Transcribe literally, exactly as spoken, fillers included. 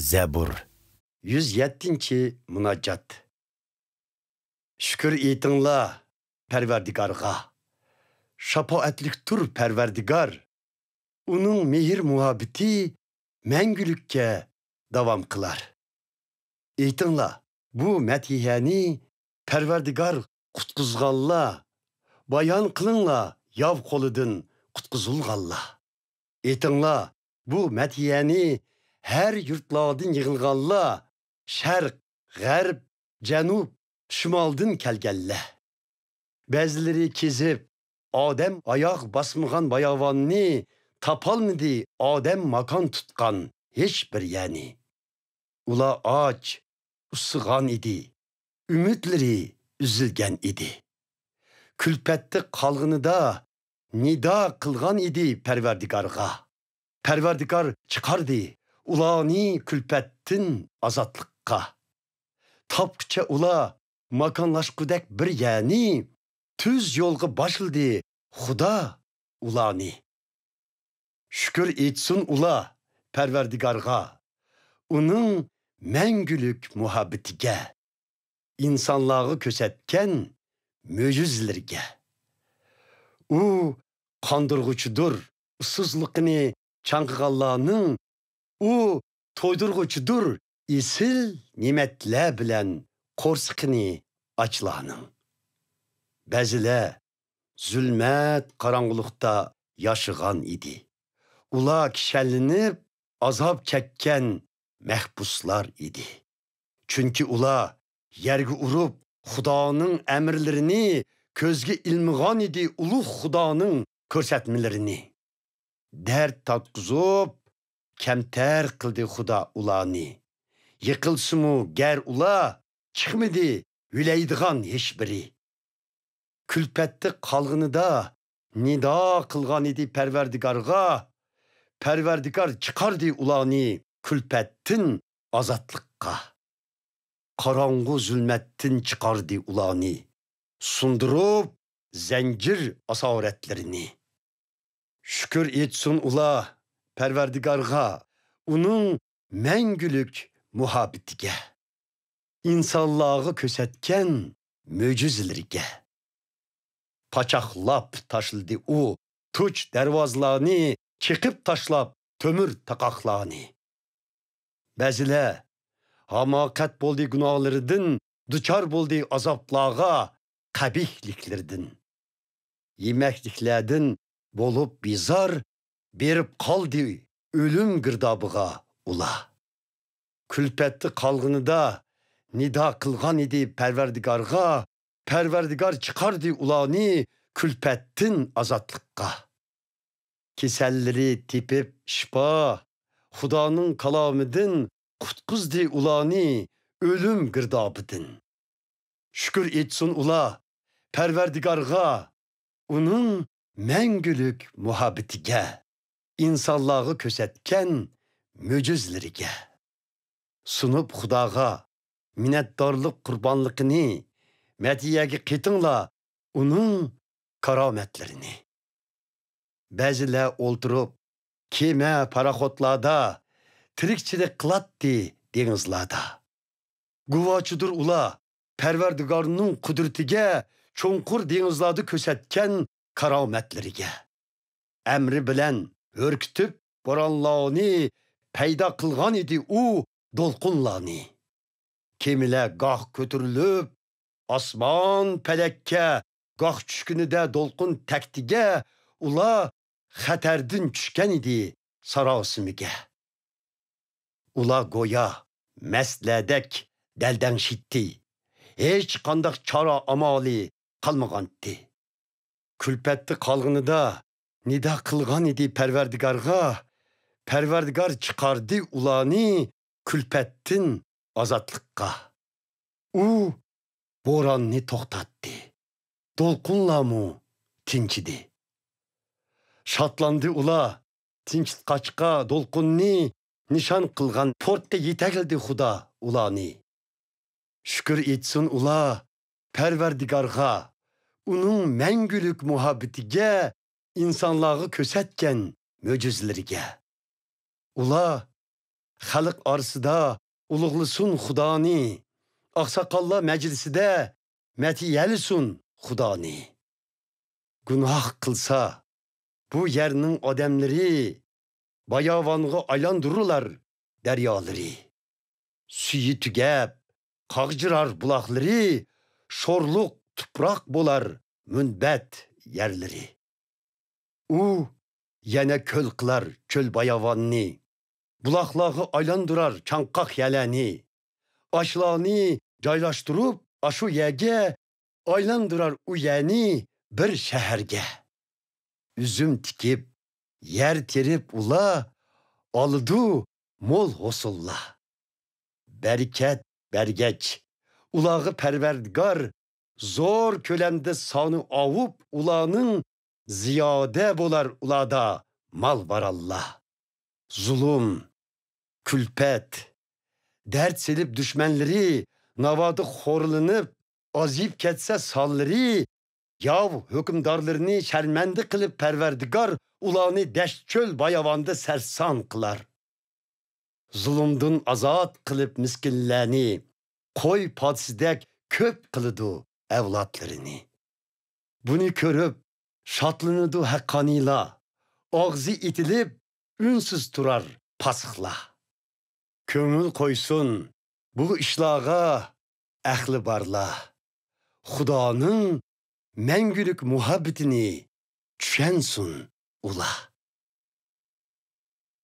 زەبۇر. يۈز يەتتىنچى مۇناجات. شۈكۈر ئېيتىڭلار پەرۋەردىگارغا. شاپائەتلىكتۇر پەرۋەردىگار. ئۇنىڭ مېھىر-مۇھەببىتى مەڭگۈلۈككە داۋام قىلار. ئېيتىڭلار، بۇ مەدھىيەنى پەرۋەردىگار قۇتقۇزغانلار، بايان قىلىڭلار ياۋ قولىدىن قۇتقۇزۇلغانلار. ئېيتىڭلار، بۇ مەدھىيەنى ھەر يۇرتلاردىن يىغىلغانلار، شەرق، غەرب، جەنۇب، شىمالدىن كەلگەنلەر. بەزىلىرى كېزىپ، ئادەم ئاياغ باسمىغان باياۋاننى، تاپالمىدى ئادەم ماكان تۇتقان ھېچ بىر يەرنى. ئۇلار ئاچ، ئۇسسىغان ئىدى، ئۈمىدلىرى ئۈزۈلگەن ئىدى. كۈلپەتتە قالغىنىدا نىدا قىلغان ئىدى پەرۋەردىگارغا. پەرۋەردىگار چىقاردى ئۇلارنى كۈلپەتتىن ئازادلىققا. تاپقىچە ئۇلار ماكانلاشقۇدەك بىر يەرنى، تۈز يولغا باشلىدى خۇدا ئۇلارنى. شۈكۈر ئېيتسۇن ئۇلار پەرۋەردىگارغا، ئۇنىڭ مەڭگۈلۈك مۇھەببىتىگە، ئىنسانلارغا كۆرسەتكەن مۆجىزىلىرىگە. ئۇ قاندۇرغۇچىدۇر ئۇسسۇزلۇقىنى چاڭقىغانلارنىڭ، ئۇ تويدۇرغۇچىدۇر ئېسىل نېمەتلەر بىلەن قورسىقىنى ئاچلارنىڭ. بەزىلەر زۇلمەت قاراڭغۇلۇقتا ياشىغان ئىدى. ئۇلار كىشەنلىنىپ ئازاب چەككەن مەھبۇسلار ئىدى. چۈنكى ئۇلار يەرگە ئۇرۇپ، خۇدانىڭ ئەمىرلىرىنى كۆزگە ئىلمىغان ئىدى، ئۇلۇغ خۇدانىڭ كۆرسەتمىلىرىنى. دەرد تارتقۇزۇپ، كەمتەر قىلدى خۇدا ئۇلارنى. يىقىلسىمۇ گەر ئۇلار، چىقمىدى ھۆلەيدىغان ھېچبىرى. كۈلپەتتە قالغىنىدا نىدا قىلغان ئىدى پەرۋەردىگارغا. پەرۋەردىگار چىقاردى ئۇلارنى كۈلپەتتىن ئازادلىققا. قاراڭغۇ زۇلمەتتىن چىقاردى ئۇلارنى، سۇندۇرۇپ زەنجىر ئاسارەتلىرىنى. شۈكۈر ئېيتسۇن ئۇلار پەرۋەردىگارغا، ئۇنىڭ مەڭگۈلۈك مۇھەببىتىگە، ئىنسانلارغا كۆرسەتكەن مۆجىزىلىرىگە. پاچاقلاپ تاشلىدى ئۇ تۇچ دەرۋازىلارنى، چېقىپ تاشلاپ تۆمۈر تاقاقلارنى. بەزىلەر ھاماقەت بولدى گۇناھلىرىدىن، دۇچار بولدى ئازابلارغا، قەبىھلىكلىرىدىن. يېمەكلىكلەردىن بولۇپ بىزار، بېرىپ قالدى ئۆلۈم گىردابىغا ئۇلار. كۈلپەتتە قالغىنىدا نىدا قىلغان ئىدى پەرۋەردىگارغا، پەرۋەردىگار چىقاردى ئۇلارنى كۈلپەتتىن ئازادلىققا. كېسەللىرى تېپىپ شىپا، خۇدانىڭ كالامىدىن قۇتقۇزدى ئۇلارنى ئۆلۈم گىردابىدىن. شۈكۈر ئېيتسۇن ئۇلار پەرۋەردىگارغا، ئۇنىڭ مەڭگۈلۈك مۇھەببىتىگە، ئىنسانلارغا كۆرسەتكەن مۆجىزىلىرىگە. سۇنۇپ خۇداغا مىننەتدارلىق قۇربانلىقىنى، مەدھىيەگە قېتىڭلار ئۇنىڭ كارامەتلىرىنى. بەزىلەر ئولتۇرۇپ كېمە، پاراخوتلاردا، تىرىكچىلىك قىلاتتى دېڭىزلاردا. گۇۋاچىدۇر ئۇلار پەرۋەردىگارنىڭ قۇدرىتىگە، چوڭقۇر دېڭىزلاردا كۆرسەتكەن كارامەتلىرىگە. ئەمرى بىلەن ھۈركىتىپ بورانلارنى، پەيدا قىلغان ئىدى ئۇ دولقۇنلارنى. كېمىلەر گاھ كۆتۈرۈلۈپ ئاسمان پەلەككە، گاھ چۈشكىنىدە دولقۇن تەكتىگە، ئۇلار خەتەردىن چۈشكەن ئىدى ساراسىمىگە. ئۇلار گويا مەستلەردەك دەلدەڭشىيتتى، ھېچقانداق چارە ئامالى قالمىغانتى. كۈلپەتتە قالغىنىدا نىدا قىلغان ئىدى پەرۋەردىگارغا، پەرۋەردىگار چىقاردى ئۇلارنى كۈلپەتتىن ئازادلىققا. ئۇ بوراننى توختاتتى، دولقۇنلارمۇ تىنچىدى. شادلاندى ئۇلار، تىنچىتقاچقا دولقۇننى نىشان قىلغان پورتقا يېتەكلىدى خۇدا ئۇلارنى. شۈكۈر ئېيتسۇن ئۇلار پەرۋەردىگارغا، ئۇنىڭ مەڭگۈلۈك مۇھەببىتىگە، ئىنسانلارغا كۆرسەتكەن مۆجىزىلىرىگە. ئۇلار خەلق ئارىسىدا ئۇلۇغلىسۇن خۇدانى، ئاقساقاللار مەجلىسىدە مەتھىيەلىسۇن خۇدانى. گۇناھ قىلسا بۇ يەرنىڭ ئادەملىرى، باياۋانغا ئايلاندۇرۇلار دەريالىرى. سۈيى تۈگەپ قاغجىرار بۇلاقلىرى، شورلۇق تۇپراق بولار مۇنبەت يەرلىرى. ئۇ يەنە كۆل قىلار چۆل باياۋاننى، بۇلاقلارغا ئايلاندۇرار چاڭقاق يەلەنى. ئاشلارنى جايلاشتۇرۇپ ئاشۇ يەرگە، ئايلاندۇرار ئۇ يەرنى بىر شەھەرگە. ئۈزۈم تىكىپ، يەر تېرىپ ئۇلار، ئالىدۇ مول ھوسۇللار. بەرىكەت بەرگەچ ئۇلارغا پەرۋەردىگار، زور كۆلەمدە سانى ئاۋۇپ ئۇلارنىڭ، زىيادە بولار ئۇلاردا مال-ماراللار. زۇلۇم، كۈلپەت، دەرد سېلىپ دۈشمەنلىرى، ناۋادا خورلىنىپ ئازىيىپ كەتسە سانلىرى، ياۋ ھۆكۈمدارلىرىنى شەرمەندە قىلىپ پەرۋەردىگار ئۇلارنى دەشت-چۆل باياۋاندا سەرسان قىلار. زۇلۇمدىن ئازاد قىلىپ مىسكىنلەرنى، قوي پادىسىدەك كۆپ قىلىدۇ ئەۋلادلىرىنى. بۇنى كۆرۈپ شادلىنىدۇ ھەققانىيلار، ئاغزى ئېتىلىپ ئۈنسىز تۇرار پاسىقلار. كۆڭۈل قويسۇن بۇ ئىشلارغا ئەقلى بارلار، خۇدانىڭ مەڭگۈلۈك مۇھەببىتىنى چۈشەنسۇن ئۇلار.